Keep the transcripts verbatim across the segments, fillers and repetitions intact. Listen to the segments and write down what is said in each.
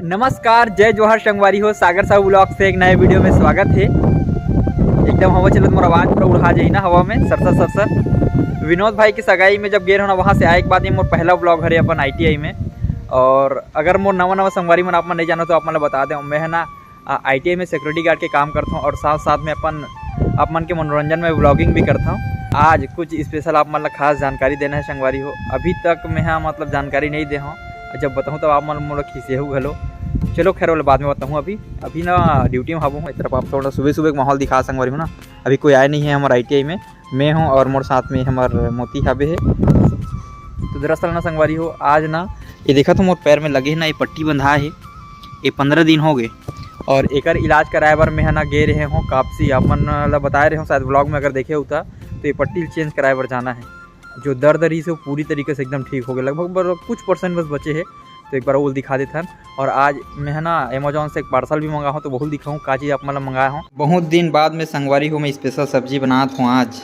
नमस्कार, जय जोहार संगवारी हो, सागर साहू ब्लॉग से एक नए वीडियो में स्वागत है। एकदम हवा चलत, मोर आवाज पूरा उड़ा जाही ना हवा में, सरसर सरसर। विनोद भाई की सगाई में जब गे रहो ना, वहाँ से आए के बाद ये मोर पहला ब्लॉग हरे अपन आईटीआई में। और अगर मोर नवा नवा संगवारी मन आप मन नहीं जानो तो आप मन ला बता दें, मैं है ना, आ, आईटीआई में सिक्योरिटी गार्ड के काम करता हूँ और साथ साथ में अपन आप मन के मनोरंजन में व्लॉगिंग भी करता हूँ। आज कुछ स्पेशल आप मन ला खास जानकारी देना है संगवारी हो। अभी तक मैं हाँ मतलब जानकारी नहीं दे हूँ, जब बताहूँ तब आप मन मोला खिसेहू घलो। चलो खैर, वाला बाद में बताहूँ। अभी अभी ना ड्यूटी में हाबू हूँ, इस तरफ आप थोड़ा सुबह सुबह के माहौल दिखा संगवारी हो ना। अभी कोई आए नहीं है हमारे आईटीआई में, मैं हूँ और मोर साथ में हमार मोती हाबे है। तो दरअसल ना संगवारी हो, आज ना ये देखा तो मोर पैर में लगे है ना, ये पट्टी बंधा है, ये पंद्रह दिन हो गए। और एकर इलाज कराए बर मैं ह ना गे रहे हूँ कापसी, आप मन ला बताए रहे हूँ शायद व्लॉग में, अगर देखे होता तो ये पट्टी चेंज कराए बर जाना है। जो दर्द रही से वो पूरी तरीके से एकदम ठीक हो गया, लगभग बर-, कुछ परसेंट बस बचे है। तो एक बार वो दिखा देथन। और आज मैं ह ना अमेजोन से एक पार्सल भी मंगा हूँ, तो बहुत दिखाऊँ का चीज़ आप मन ला मंगाया हूँ। बहुत दिन बाद में संगवारी हो मैं स्पेशल सब्जी बनात हूँ आज,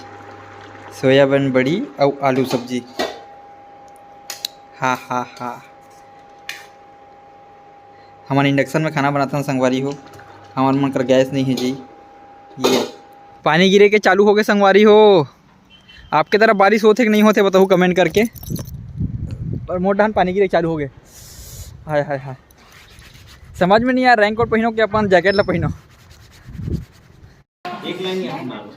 सोयाबीन बड़ी और आलू सब्जी। हा हा हा। हमन इंडक्शन में खाना बनाथन संगवारी हो, हमन मन कर गैस नहीं है जी। ये पानी गिरे के चालू हो गए संगवारी हो। आपके तरफ बारिश होथे कि नहीं होथे, बताहू कमेंट करके। और मोर डहान पानी गिरे चालू हो गए। हाय हाय हाय, समझ में नहीं आ रहा, रेनकोट पहनो कि अपन जैकेट ला पहनो। एक लाइन यहाँ मारो।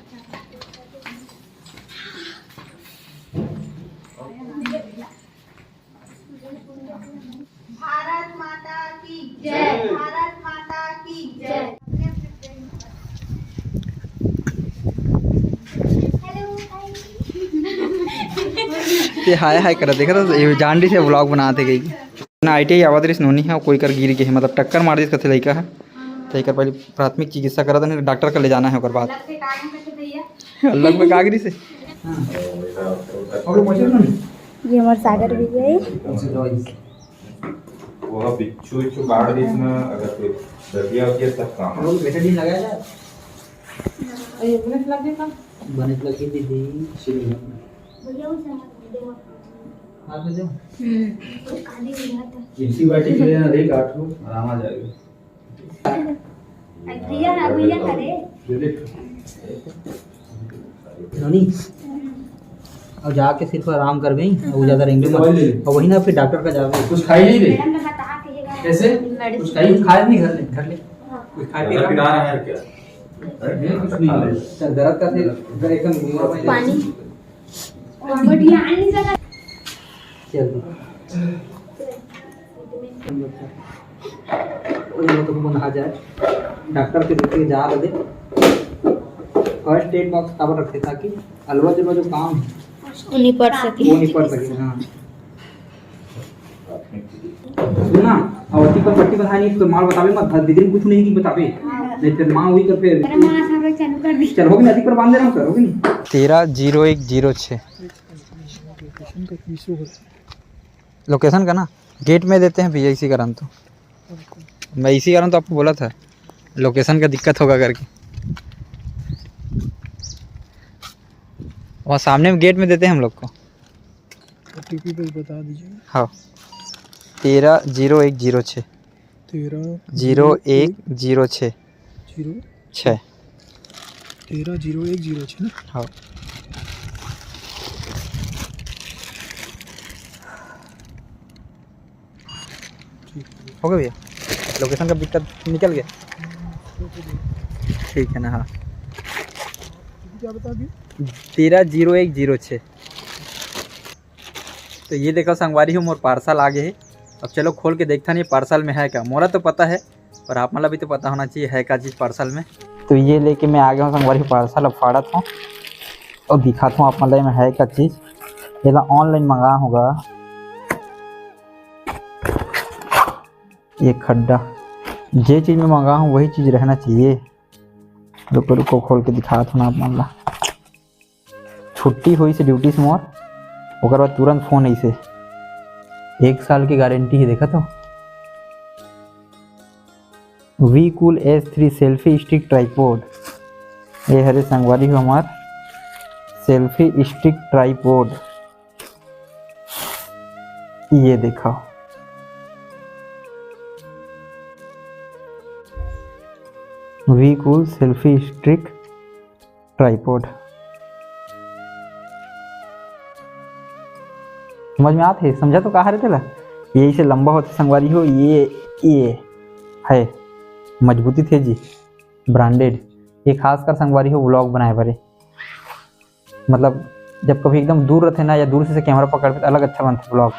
भारत माता की जय। भारत माता की जय। ते हाय हाय करा, देखा तो ये जान रही से व्लॉग बनाते गई ना। आईटीआई आवत रहिस नोनी ह, कोई कर गिर गे हे, मतलब टक्कर मार दिस कथे लइका ह। त एकर पहले प्राथमिक चिकित्सा करत हे, डॉक्टर कर ले जाना हे ओकर बाद। अलग में का गिरिस हे? ये हमार सागर भैया हे। वो बिच्छू बिच्छू काट दिस ना, अगर कोई दतिया उतिया सब काम। बने लगे दीदी। हाथ में दे। एंटीबायोटिक ले लेना, देख आठ ठो, आराम आ जाएगा। भैया ना, भैया करे। नोनी, अब जाके सिर्फ आराम करबे, अब ज्यादा रेंगे मत। और वही ना, फिर डॉक्टर का जाबे। कुछ खाई नहीं रे? मैडम ने बताया कि ये कैसे? मेडिसिन। कुछ खाई? खाए नहीं घर ले, घर ले। हाँ। कुछ खाए पी रहा है क्या? नहीं, कुछ नहीं है। सर दर्द का थे, एकदम घुमा हुआ है। पानी। चल। उन लोग को बना जाए, डॉक्टर के देखे जा रहे। फर्स्ट एड बॉक्स काबर रखे, ताकि अलवा जलवा जो काम है, वो निपट सके। वो निपट सके, हाँ। सुना, और ओती पर पट्टी बंधाए नहीं, तो माल बतावे मत, दीदी ने कुछ नहीं की बतावे। नहीं, फिर माँ वही कर, फिर अरे माँ, सारे चालू कर दी। चल, होगी ना, अधिक पर बांध दे रहा हूँ सर, होगी नहीं। तेरह जीरो एक जीरो छः। लोकेशन का ना गेट में देते हैं भैया, इसी कारण तो। मैं इसी कारण तो आपको बोला था, लोकेशन का दिक्कत होगा करके। वहाँ सामने में गेट में देते हैं हम लोग को। ओटीपी पे बता दीजिए। हाँ, तेरह जीरो एक जीरो छः। तेरह जीरो एक जीरो छः। जीरो छः। तेरह जीरो एक जीरो छः ना? हाँ। ठीक है। हो गया भैया, लोकेशन का दिक्कत निकल गया। ठीक है ना? हाँ, क्या बता दिए? तेरह जीरो एक जीरो छः। तो ये देखो संगवारी हो, मोर पार्सल आ गए है। अब चलो खोल के देखथन ये पार्सल में है क्या। मोला तो पता है, पर आप मन ला भी तो पता होना चाहिए है का चीज़ पार्सल में। तो ये लेके मैं आ गया हूँ संगवारी हो, पार्सल अब फाड़त हूँ और दिखात हूँ आप मन ला एमे है का चीज़। एला ऑनलाइन मंगा होगा। ये खड्डा, जे चीज़ में मंगा हूँ वही चीज़ रहना चाहिए। रुको रुको, खोल के दिखात हूँ ना आप मन ला। छुट्टी होइस ड्यूटी से मोर, ओकर बाद तुरंत फोन अइसे। एक साल की गारंटी है, देखा तो। V cool S three selfie stick tripod. ये हरे संगवारी हो हमार सेल्फी स्टिक ट्राइपॉड। ये देखा, V Cool selfie stick tripod। समझ में आत हे? समझा तो का हरे तेला? ये इसे लंबा होथे संगवारी हो, ये, ये है मजबूती थे जी, ब्रांडेड। ये खासकर संगवारी हो व्लॉग बनाए बर हे। मतलब जब कभी एकदम दूर रहते ना या दूर से कैमरा पकड़बे त अलग अच्छा बनथे व्लॉग।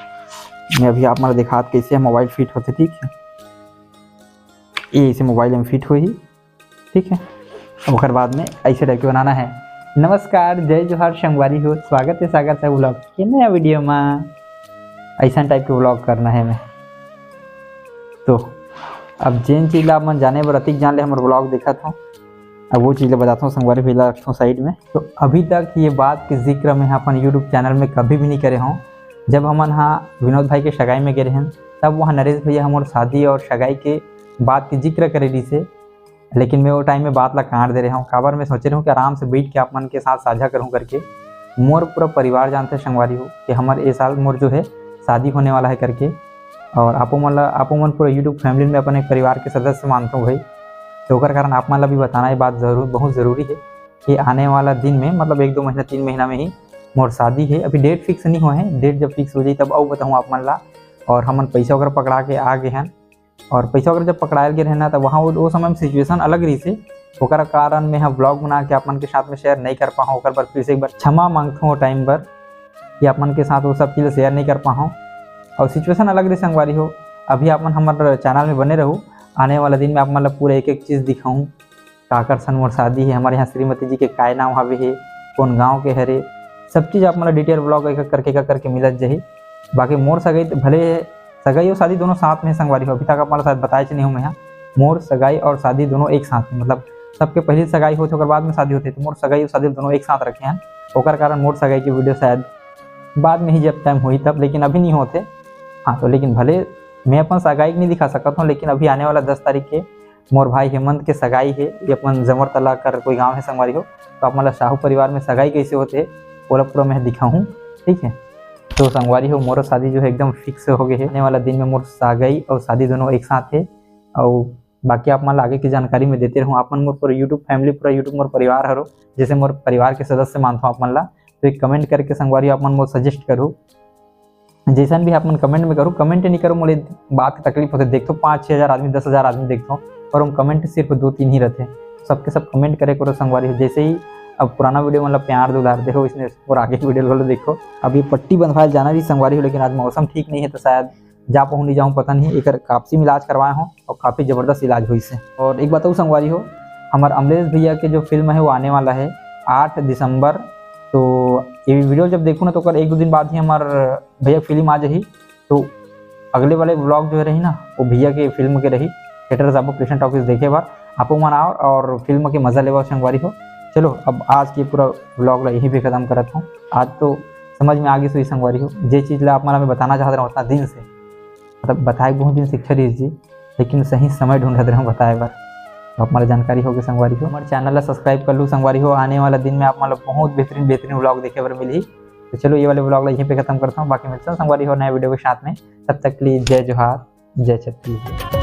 मैं अभी आप मन ल दिखात कैसे मोबाइल फिट होथे, ठीक है, ये इसे मोबाइल में फिट होही, ठीक है। ओकर बाद में ऐसे टाइप के बनाना है। नमस्कार, जय जोहार संगवारी हो, स्वागत है सागर साहू व्लॉग के नया वीडियो में। ऐसा टाइप के व्लॉग करना है मैं। तो अब जेन चीज ला आप मन जाने बर अतिक जान ले हमर व्लॉग देखत हो, अब वो चीज ला बताता हूँ संगवारी भैया, रखता हूँ साइड में। तो अभी तक ये बात के जिक्र मैं अपन यूट्यूब चैनल में कभी भी नहीं करे हूँ। जब हमन हा विनोद भाई के सगाई में गए रहन, तब वहाँ नरेश भैया हमर शादी और सगाई के बात के जिक्र करे रहिसे, लेकिन मैं वो टाइम में बात ला काट दे रहे हूँ। काबर मैं सोचे रहूँ कि आराम से बैठ के आप मन के साथ साझा करूँ करके। मोर पूरा परिवार जानते संगवारी हो कि हमर ए साल मोर जो है शादी होने वाला है करके। और आपो मन ला, आपो मन पूरा यूट्यूब फैमिली में अपन एक परिवार के सदस्य मानते हो भाई, तो ओकर कारण आप मन ला भी बताना ये बात जरूर, बहुत जरूरी है कि आने वाला दिन में, मतलब एक दो महीना, तीन महीना में ही मोर शादी है। अभी डेट फिक्स नहीं हुआ है, डेट जब फिक्स हो जाए तब अउ बताऊँ आप मन ला। और हमन पैसा वगैरह पकड़ा के आ गए हैं, और पैसा वगैरह जब पकड़ायल गे रहे ना, तो वहाँ वो, वो समय में सिचुएशन अलग रही से, ओकर कारण मैं ह व्लॉग बना के आप मन के साथ में शेयर नहीं कर पाऊँ। ओकर बर फिर से एक बार क्षमा मांगता हूँ टाइम बर कि आप मन के साथ वो सब चीज़ शेयर नहीं कर पाऊँ। और सिचुएशन अलग रही संगवारी हो। अभी आप मन हमर चैनल में बने रहू, आने वाला दिन में आप मन ला पूरा एक एक चीज़ दिखाऊँ। काकर सन मोर शादी है, हमारे यहाँ श्रीमती जी के काय नाम हवे है, कौन गांव के हरे, सब चीज़ आप मन ला डिटेल व्लॉग एक एक करके, एक एक करके मिलत जाही। बाकी मोर सगाई तो भले है, सगाई और शादी दोनों साथ में संगवारी हो, अभी तक आप मन ला शायद बताए नहीं हूँ मैं यहाँ। मोर सगाई और शादी दोनों एक साथ में, मतलब सबके पहले सगाई होते, ओकर बाद में शादी होते, तो मोर सगाई और शादी दोनों एक साथ रखे हैं। ओकर कारण मोर सगाई की वीडियो शायद बाद में ही जब टाइम हुई तब, लेकिन अभी नहीं होते। हाँ, तो लेकिन भले मैं अपन सगाई के नहीं दिखा सकता हूँ, लेकिन अभी आने वाला दस तारीख के मोर भाई हेमंत के सगाई है, ये अपन जमर तला कर कोई गांव है संगवारी हो, तो आप मन ला साहू परिवार में सगाई कैसे होते, ओला पूरा मैं दिखाऊँ, ठीक है। तो संगवारी हो, मोर शादी जो है एकदम फिक्स हो गए है। आने वाला दिन में मोर सगाई और शादी दोनों एक साथ है। और बाकी आप मन ला आगे की जानकारी में देते रहूँ। आप मन मोर पूरा यूट्यूब फैमिली, पूरा यूट्यूब मोर परिवार हरो, जैसे मोर परिवार के सदस्य मानथो आप मन ला, तो एक कमेंट करके संगवारी हो आप मन मोर सजेस्ट करू। जैसन भी आप मन कमेंट में करू, कमेंट नहीं करू, मोले बात के तकलीफ होते। देखथो पाँच छः हज़ार आदमी, दस हज़ार आदमी देखथो, पर हम कमेंट सिर्फ दो तीन ही रहते। सबके सब कमेंट करे करो संगवारी हो। जैसे ही अब पुराना वीडियो मतलब प्यार दुलार देहो, इसने और आगे वीडियो वाला देखो। अब ये पट्टी बंधवाए जाना रही संगवारी हो, लेकिन आज मौसम ठीक नहीं है, तो शायद जा पाऊँ नहीं जाऊँ पता नहीं। एक कापसी में इलाज करवाए हो और काफ़ी ज़बरदस्त इलाज हुई से। और एक बात और संगवारी हो, हमार अमलेश भैया के जो फिल्म है वो आने वाला है आठ दिसंबर। तो ये वीडियो जब देखो ना, तो ओकर एक दो दिन बाद ही हमार भैया फिल्म आ जाही। तो अगले वाले व्लॉग जो रही ना, वो भैया के फिल्म के रही। थिएटर जाबो कृष्ण टॉकीज देखे बार, आपो मन आओ और फिल्म के मजा लेवा संगवारी हो। चलो, अब आज के पूरा व्लॉग ला यहीं पे खत्म करत हूँ। आज तो समझ में आ गई सुई संगवारी हो, जे चीज ला आप मन ला मैं बताना चाहत रहूँ उतना दिन से, मतलब बताए बहुत दिन से इच्छा रही जी, लेकिन सही समय ढूंढत रहूँ बताए बर, तो आप मन ला जानकारी होगे संगवारी हो। हमारे चैनल ला सब्सक्राइब कर लू संगवारी हो, आने वाला दिन में आप मन ला बहुत बेहतरीन बेहतरीन व्लॉग देखे बर मिलही। तो चलो, ये वाले व्लॉग ला यहीं पे खत्म करता हूँ, बाकी मिलते हैं संगवारी हो नए वीडियो के साथ में। तब तक के लिए जय जोहार, जय छत्तीसगढ़।